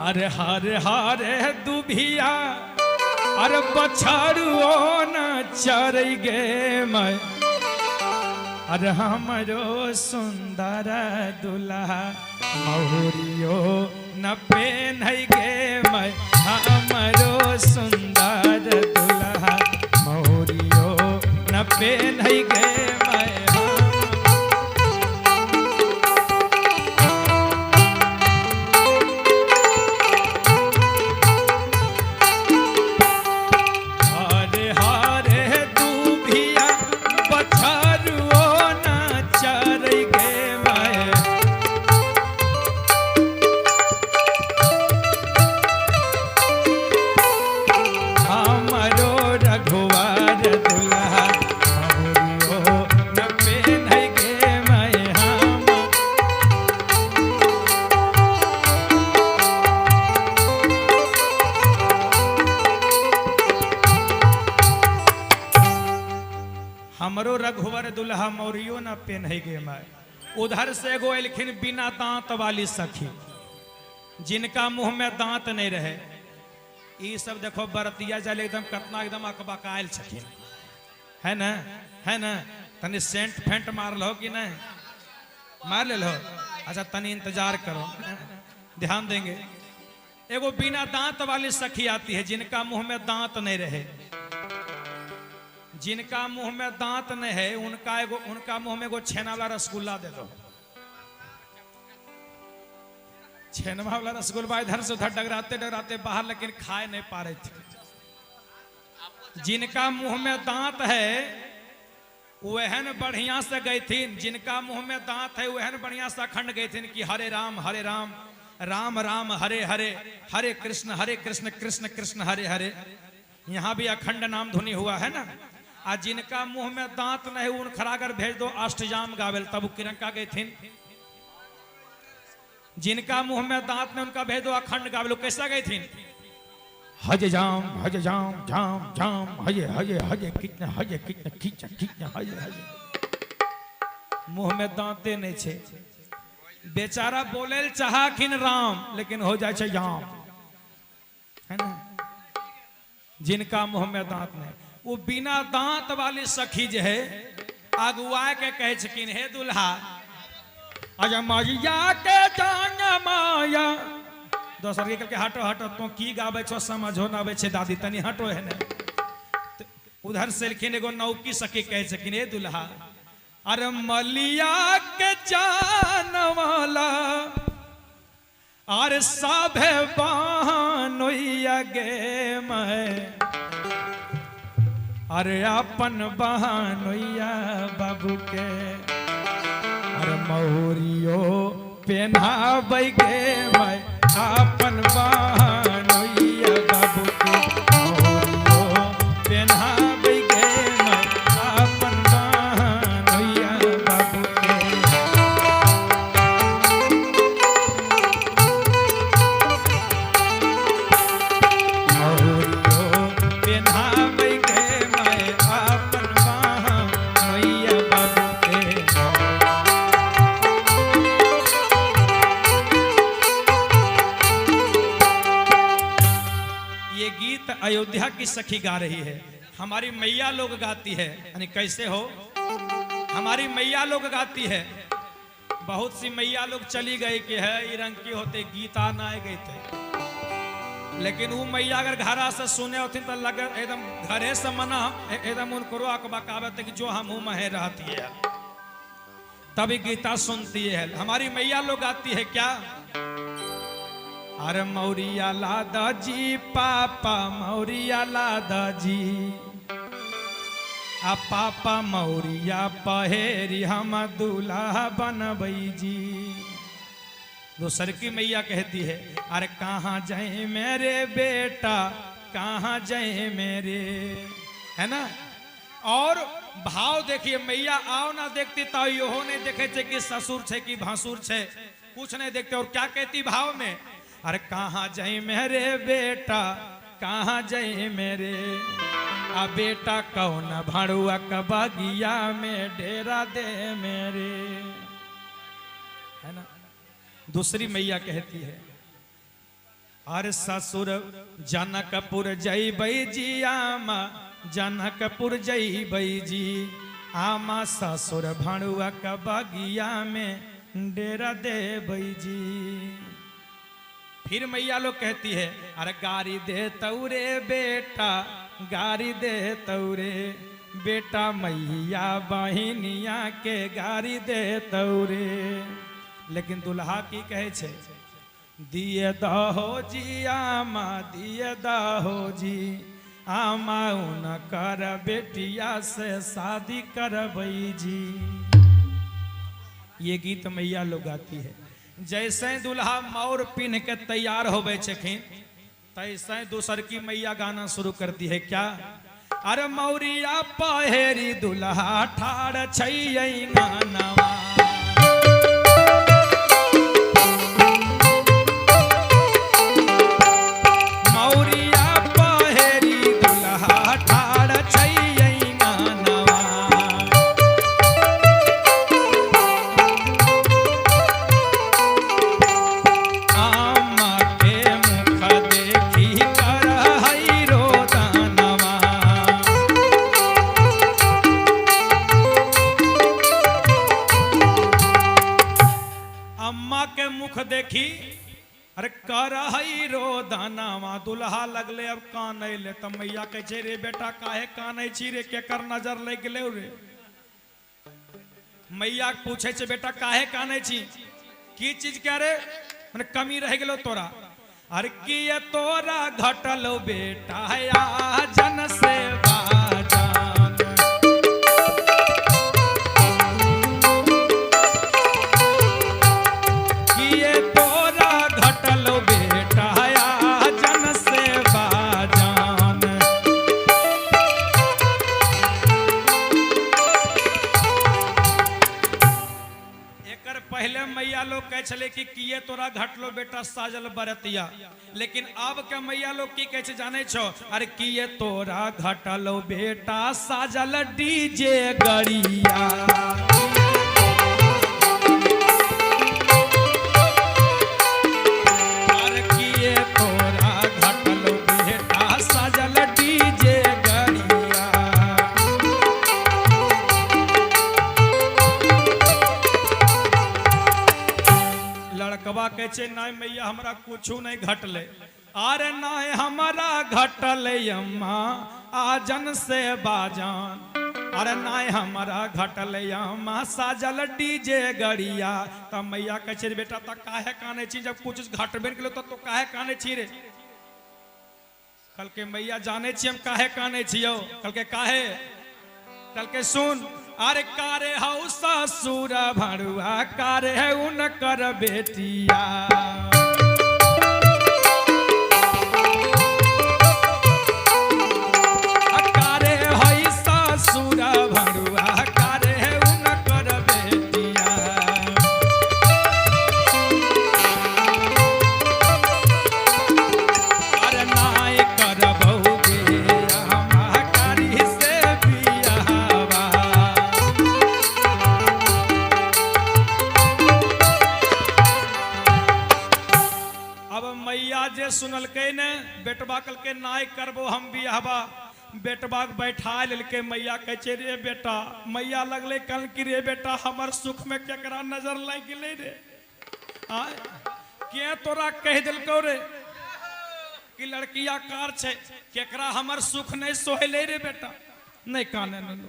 अरे हरे हरे दुभिया अरे बछड़ुओ न चर गे मैं। अरे हमरो सुंदर दुल्हा महुरियो न पेन्ह गे मैं, हमरो सुंदर दुल्हा महुरियो न पेन्ह गे मैं। हरे हरे दुभिया बछड़ुओ न चर गे मैं। हमरो रघुवर दुल्हा महुरियो न पेन्ह गे मैं। हम हमरो रघुवर दुल्हा मौरियो न पेन्ह गे मैं। उधर से एगो एलखिन बिना दांत वाली सखी, जिनका मुंह में दांत नहीं रहे। ई सब देखो बरतिया जाले एकदम कतना एकदम अकबकायल छथिन, है ना? है ना? तनी सेंट फेंट मारल हो कि नहीं मार लेल हो? अच्छा, तनी इंतजार करो, ध्यान देंगे। एगो बिना दांत वाली सखी आती है, जिनका मुंह में दांत नहीं रहे। जिनका मुंह में दांत नहीं है, उनका एगो उनका मुंह में एगो छेना वाला रसगुल्ला दे दो। छेनवा वाला रसगुल्ला इधर से उधर डगराते डगराते बाहर, लेकिन खाए नहीं पा रहे थे। जिनका मुंह में दांत है वहन बढ़िया से गई थी। जिनका मुंह में दांत है वहन बढ़िया से अखंड गई थी कि हरे राम हरे राम राम राम हरे हरे, हरे कृष्ण हरे कृष्ण कृष्ण कृष्ण हरे हरे। यहाँ भी अखंड नाम धुनी हुआ है ना। आ जिनका मुंह में दांत नहीं उन खरागर भेज दो अष्टजाम गावेल, तब किरंका गई थी। जिनका मुंह में दांत नहीं उनका भेज दो अखंड गावेल, कैसा गई थी? हज जाम हज जाम जाम जाम हजे हजे हजे कितने हजे कितने खींचा खींचा हजे हजे। मुंह में दांते नहीं छे, बेचारा बोले चाहखिन राम, लेकिन हो जाए छे जाम, है ना? जिनका मुंह में दांत नहीं, वो बिना दांत वाली सखी जे है अगुआ के कहे छकिन, हे दुल्हा अजा माया के जान माया। दोसर के कहलकै, हटो हटो, तो की गाबै छो समझो ना आबै छे दादी, तनी हटो है ने। उधर से एलखिन एगो नौकी सखी, कहे छकिन, हे दुल्हा अरे मलिया के जान वाला अरे साभे बहनोइया गे मैं, अरे अपन बहनोइया बाबू के अरे मौरियो पेन्हाबै गे मैं, अपन बहनोइया बाबू के मौरियो पेन्हाबै गे मैं, अपन बहनोइया बाबू के। मौरियो पेन्हाबै गे मैं, अपन बहनोइया बाबू के। ये गीत अयोध्या की सखी गा रही है, हमारी मैया लोग गाती है। यानी कैसे हो हमारी मैया लोग गाती है। बहुत सी मैया लोग चली गई कि है ई रंग की होते गीता ना आए गए थे, लेकिन वो मैया अगर घरा से सुने होती तो लगे एकदम घरे से मना एकदम उनको अकबकावत कि जो हम हूं महे रहती है, तभी गीता सुनती है। हमारी मैया लोग गाती है क्या? अरे मौरिया लादा जी पापा मौरिया लादा जी, आ पापा मौरिया पहेरी हम दूल्हा बनबई जी। दूसर की मैया कहती है, अरे कहाँ जाए मेरे बेटा कहाँ जाए मेरे, है ना? और भाव देखिए, मैया आओ ना देखती तो यो नहीं देखे छे कि ससुर छे कि भासुर छे, कुछ नहीं देखते। और क्या कहती भाव में? अरे कहाँ जाए मेरे बेटा कहाँ जाए मेरे, आ बेटा कौन भाड़ुआ कबागिया में डेरा दे मेरे, है ना? दूसरी मैया कहती है, अरे ससुर जनकपुर जइबै जी आमा, जनकपुर जइबै जी आमा, ससुर भणुआ के बगिया में डेरा देबै जी। फिर मैया लोग कहती है, अरे गारी दे तौरे बेटा, गारी दे तौरे बेटा, मैया बहिनिया के गारी दे तौरे। लेकिन दुल्हा की कहे छे, दिए दहो जी आमा, दिए दहो जी आमा, उनकर बेटिया से शादी करबई जी। ये गीत मैया लोग गाती है। जैसे दुल्हा मौर पिन्ह के तैयार होवे छखिन, तैसे दूसर की मैया गाना शुरू करती है। क्या? अरे मौरिया पहेरी दुल्हा ठाड़ छैनवा, मौरिया पहेरी दुल्हा ठाड़ छैनवा। आमा के मुख देखी कर हई रोदनवा। अम्मा के मुख देखी अरे कर हई रोदनवा। दुल्हा लगले अब कानै ले, त मैया कहै छै, रे बेटा काहे कानै छी रे, केकर नजर लागि गेलै रे? मैया के पूछे छै, बेटा काहे कानै छी, की चीज के रे मने कमी रह गेलो तोरा? अरे किए तोरा घटलो बेटा जन से बाजान, किए तोरा घटलो बेटा जन से बाजान। एकर पहले मैया लोग कहे छले कि किए तोरा घटलो बेटा साजल बरतिया, लेकिन अब के मैया लोग की कहे छे जाने छो? अरे किए तोरा घटलो बेटा साजल डीजे गड़िया, अरे किए तोरा घटलो बेटा साजल डीजे गड़िया। लड़कवा कहे छे, नहीं मैया हमरा कुछ नहीं घटले। अरे नहीं हमारा घटले अम्मा आजन से बाजान, अरे नहीं हमारा घटले अम्मा साजल डीजे गड़िया। तब मैया कहे छे, रे बेटा त काहे काने छी, जब कुछ घटबे नहीं केलो तो काहे काने छी रे? कल के मैया जाने छी हम काहे काने छियो? कल के काहे? कल के सुन, अरे कारे हौ ससुर भरुआ, कारे है उनकर बेटिया, कारे हई ससुर भरुआ, कारे है उनकर बेटिया। अरे नाय करबहु गे महाकारी से बियाहवा। अब मैया जे सुनलकै ने, बेटबा कहलकै नाय करबो हम बियाहबा। बेटबा के बैठा लेलकै मैया, कहै छै, रे बेटा। मैया लगलै कल कि रे बेटा हमर सुख में केकरा नजर लागि गेलै रे? आय के तोरा कहि देलकौ रे कि लड़किया कार छै? केकरा हमर सुख नहीं सोहेले रे बेटा? नहीं काने नुनू।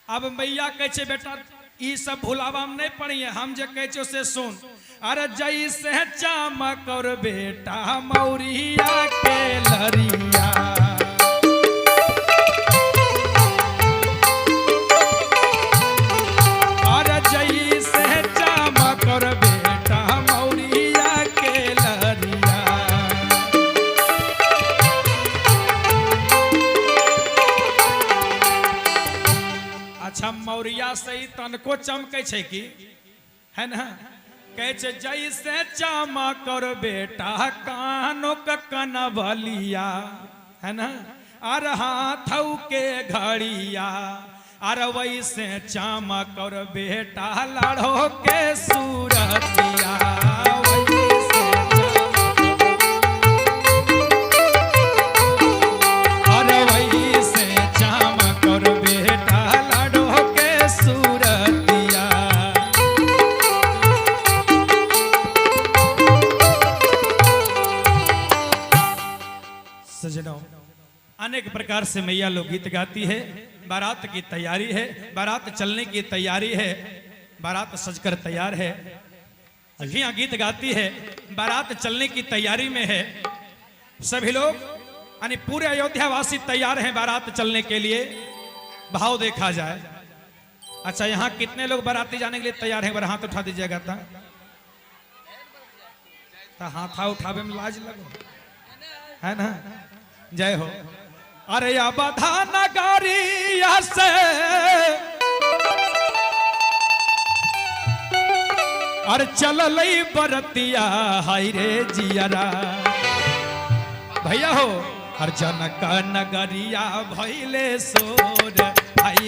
अब मैया कहै छै, बेटा ई सब भुलावा में नहीं पड़िए, हम जे कहै छियौ से सुन। अरे जैसे चमक और बेटा मौरिया के लरिया, अरे जैसे चमक और बेटा मौरिया के लरिया। अच्छा मौरिया से ही तनको चमकै छै की है ना? कहै छै जैसे चमक और बेटा कानो के कनबलिया, है ना, अर हाथौ के घड़िया, अर वैसे चमक और बेटा लड़ो के सूरतिया, वैसे चमक। अनेक प्रकार से मैया लोग गीत गाती है। बारात की तैयारी है, बारात चलने की तैयारी है, बारात सजकर तैयार है। सखियां गीत गाती है, बारात चलने की तैयारी में है। सभी लोग यानी पूरे अयोध्यावासी तैयार हैं बारात चलने के लिए। भाव देखा जाए। अच्छा, यहाँ कितने लोग बाराती जाने के लिए तैयार हैं? एक बार हाथ उठा दीजिएगा। ता ता हाथा उठावे में लाज लगो है ना? जय हो। अरे अबधा नगरिया से, अरे चलल बरतिया, हाय रे जियरा। भैया हो, हर जनक नगरिया भैले सोर, हाय